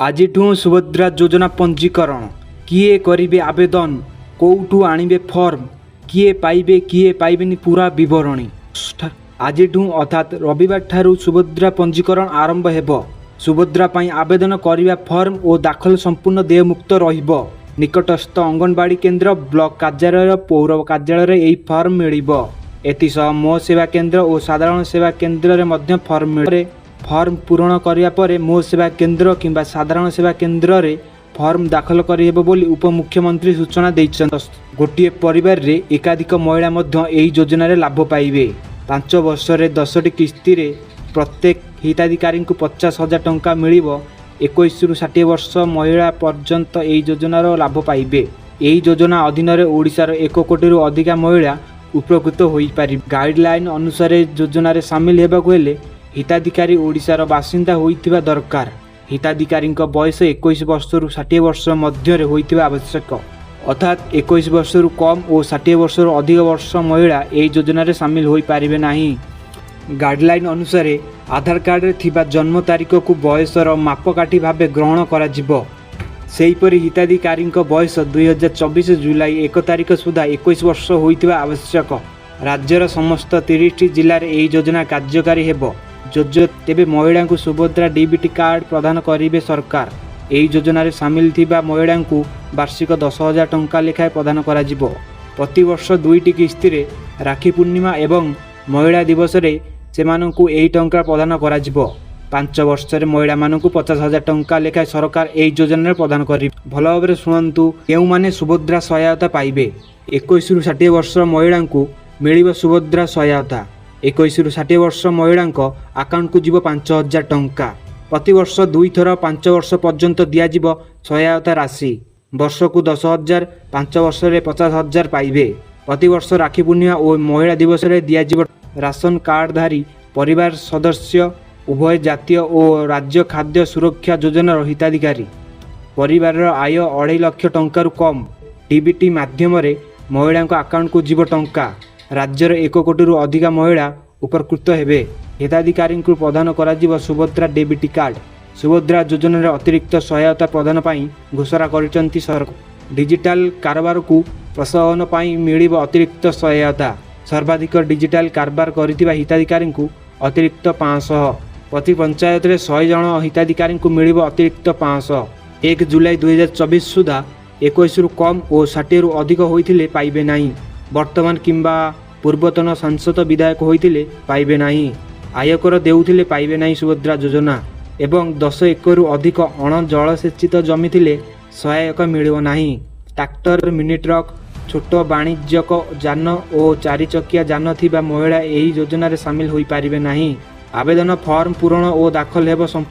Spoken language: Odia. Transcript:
ଆଜିଠୁ ସୁଭଦ୍ରା ଯୋଜନା ପଞ୍ଜୀକରଣ। କିଏ କରିବେ ଆବେଦନ? କୋଉଠୁ ଆଣିବେ ଫର୍ମ? କିଏ ପାଇବେ, କିଏ ପାଇବେନି, ପୁରା ବିବରଣୀ। ଆଜିଠୁ ଅର୍ଥାତ୍ ରବିବାର ଠାରୁ ସୁଭଦ୍ରା ପଞ୍ଜୀକରଣ ଆରମ୍ଭ ହେବ। ସୁଭଦ୍ରା ପାଇଁ ଆବେଦନ କରିବା, ଫର୍ମ ଓ ଦାଖଲ ସମ୍ପୂର୍ଣ୍ଣ ଦେୟମୁକ୍ତ ରହିବ। ନିକଟସ୍ଥ ଅଙ୍ଗନବାଡ଼ି କେନ୍ଦ୍ର, ବ୍ଲକ କାର୍ଯ୍ୟାଳୟ, ପୌର କାର୍ଯ୍ୟାଳୟରେ ଏହି ଫର୍ମ ମିଳିବ। ଏଥିସହ ମୋ ସେବା କେନ୍ଦ୍ର ଓ ସାଧାରଣ ସେବା କେନ୍ଦ୍ରରେ ମଧ୍ୟ ଫର୍ମ ମିଳେ। ଫର୍ମ ପୂରଣ କରିବା ପରେ ମୋ ସେବା କେନ୍ଦ୍ର କିମ୍ବା ସାଧାରଣ ସେବା କେନ୍ଦ୍ରରେ ଫର୍ମ ଦାଖଲ କରିହେବ ବୋଲି ଉପମୁଖ୍ୟମନ୍ତ୍ରୀ ସୂଚନା ଦେଇଛନ୍ତି। ଗୋଟିଏ ପରିବାରରେ ଏକାଧିକ ମହିଳା ମଧ୍ୟ ଏହି ଯୋଜନାରେ ଲାଭ ପାଇବେ। 5 ବର୍ଷରେ 10ଟି କିସ୍ତିରେ ପ୍ରତ୍ୟେକ ହିତାଧିକାରୀଙ୍କୁ 50,000 ଟଙ୍କା ମିଳିବ। 21ରୁ 60 ବର୍ଷ ମହିଳା ପର୍ଯ୍ୟନ୍ତ ଏହି ଯୋଜନାର ଲାଭ ପାଇବେ। ଏହି ଯୋଜନା ଅଧୀନରେ ଓଡ଼ିଶାର 1 କୋଟିରୁ ଅଧିକା ମହିଳା ଉପକୃତ ହୋଇପାରିବେ। ଗାଇଡ଼ଲାଇନ୍ ଅନୁସାରେ ଯୋଜନାରେ ସାମିଲ ହେବାକୁ ହେଲେ ହିତାଧିକାରୀ ଓଡ଼ିଶାର ବାସିନ୍ଦା ହୋଇଥିବା ଦରକାର। ହିତାଧିକାରୀଙ୍କ ବୟସ 21 ବର୍ଷରୁ 60 ବର୍ଷ ମଧ୍ୟରେ ହୋଇଥିବା ଆବଶ୍ୟକ। ଅର୍ଥାତ୍ 21 ବର୍ଷରୁ କମ୍ ଓ 60 ବର୍ଷରୁ ଅଧିକ ବର୍ଷ ମହିଳା ଏହି ଯୋଜନାରେ ସାମିଲ ହୋଇପାରିବେ ନାହିଁ। ଗାଇଡ଼ଲାଇନ୍ ଅନୁସାରେ ଆଧାର କାର୍ଡ଼ରେ ଥିବା ଜନ୍ମ ତାରିଖକୁ ବୟସର ମାପକାଠି ଭାବେ ଗ୍ରହଣ କରାଯିବ। ସେହିପରି ହିତାଧିକାରୀଙ୍କ ବୟସ 2024 ଜୁଲାଇ 1 ତାରିଖ ସୁଦ୍ଧା 21 ବର୍ଷ ହୋଇଥିବା ଆବଶ୍ୟକ। ରାଜ୍ୟର ସମସ୍ତ 30ଟି ଜିଲ୍ଲାରେ ଏହି ଯୋଜନା କାର୍ଯ୍ୟକାରୀ ହେବ। ତେବେ ମହିଳାଙ୍କୁ ସୁଭଦ୍ରା ଡିବିଟି କାର୍ଡ଼ ପ୍ରଦାନ କରିବେ ସରକାର। ଏହି ଯୋଜନାରେ ସାମିଲ ଥିବା ମହିଳାଙ୍କୁ ବାର୍ଷିକ 10,000 ଟଙ୍କା ଲେଖାଏଁ ପ୍ରଦାନ କରାଯିବ। ପ୍ରତିବର୍ଷ ଦୁଇଟି କିସ୍ତିରେ ରାକ୍ଷୀ ପୂର୍ଣ୍ଣିମା ଏବଂ ମହିଳା ଦିବସରେ ସେମାନଙ୍କୁ ଏହି ଟଙ୍କା ପ୍ରଦାନ କରାଯିବ। 5 ବର୍ଷରେ ମହିଳାମାନଙ୍କୁ 50,000 ଟଙ୍କା ଲେଖାଏଁ ସରକାର ଏହି ଯୋଜନାରେ ପ୍ରଦାନ କରିବେ। ଭଲ ଭାବରେ ଶୁଣନ୍ତୁ, କେଉଁମାନେ ସୁଭଦ୍ରା ସହାୟତା ପାଇବେ? 21ରୁ 60 ବର୍ଷ ମହିଳାଙ୍କୁ ମିଳିବ ସୁଭଦ୍ରା ସହାୟତା। 21ରୁ 60 ବର୍ଷ ମହିଳାଙ୍କ ଆକାଉଣ୍ଟକୁ ଯିବ 5,000 ଟଙ୍କା। ପ୍ରତିବର୍ଷ ଦୁଇଥର 5 ବର୍ଷ ପର୍ଯ୍ୟନ୍ତ ଦିଆଯିବ ସହାୟତା ରାଶି। ବର୍ଷକୁ 10,000, 5 ବର୍ଷରେ 50,000 ପାଇବେ। ପ୍ରତିବର୍ଷ ରାକ୍ଷୀ ପୂର୍ଣ୍ଣିମା ଓ ମହିଳା ଦିବସରେ ଦିଆଯିବ। ରାସନ କାର୍ଡ଼ଧାରୀ ପରିବାର ସଦସ୍ୟ, ଉଭୟ ଜାତୀୟ ଓ ରାଜ୍ୟ ଖାଦ୍ୟ ସୁରକ୍ଷା ଯୋଜନାର ହିତାଧିକାରୀ, ପରିବାରର ଆୟ 2.5 ଲକ୍ଷ ଟଙ୍କାରୁ କମ୍। ଡିବିଟି ମାଧ୍ୟମରେ ମହିଳାଙ୍କ ଆକାଉଣ୍ଟକୁ ଯିବ ଟଙ୍କା। ରାଜ୍ୟର 1 କୋଟିରୁ ଅଧିକା ମହିଳା ଉପକୃତ ହେବେ। ହିତାଧିକାରୀଙ୍କୁ ପ୍ରଦାନ କରାଯିବ ସୁଭଦ୍ରା ଡେବିଟ୍ କାର୍ଡ଼। ସୁଭଦ୍ରା ଯୋଜନାରେ ଅତିରିକ୍ତ ସହାୟତା ପ୍ରଦାନ ପାଇଁ ଘୋଷଣା କରିଛନ୍ତି ସରକାର। ଡିଜିଟାଲ କାରବାରକୁ ପ୍ରୋତ୍ସାହନ ପାଇଁ ମିଳିବ ଅତିରିକ୍ତ ସହାୟତା। ସର୍ବାଧିକ ଡିଜିଟାଲ କାରବାର କରିଥିବା ହିତାଧିକାରୀଙ୍କୁ ଅତିରିକ୍ତ 500। ପ୍ରତି ପଞ୍ଚାୟତରେ 100 ଜଣ ହିତାଧିକାରୀଙ୍କୁ ମିଳିବ ଅତିରିକ୍ତ 500। 1 ଜୁଲାଇ 2024 ସୁଦ୍ଧା 21ରୁ କମ୍ ଓ 60ରୁ ଅଧିକ ହୋଇଥିଲେ ପାଇବେ ନାହିଁ। ବର୍ତ୍ତମାନ କିମ୍ବା ପୂର୍ବତନ ସାଂସଦ, ବିଧାୟକ ହୋଇଥିଲେ ପାଇବେ ନାହିଁ। ଆୟକର ଦେଉଥିଲେ ପାଇବେ ନାହିଁ ସୁଭଦ୍ରା ଯୋଜନା ଏବଂ 10 ଏକରରୁ ଅଧିକ ଅଣ ଜଳସେଚିତ ଜମି ଥିଲେ ସହାୟକ ମିଳିବ ନାହିଁ। ଟ୍ରାକ୍ଟର, ମିନି ଟ୍ରକ୍, ଛୋଟ ବାଣିଜ୍ୟିକ ଯାନ ଓ ଚାରିଚକିଆ ଯାନ ଥିବା ମହିଳା ଏହି ଯୋଜନାରେ ସାମିଲ ହୋଇପାରିବେ ନାହିଁ। ଆବେଦନ ଫର୍ମ ପୂରଣ ଓ ଦାଖଲ ହେବ ସମ୍ପୂର୍ଣ୍ଣ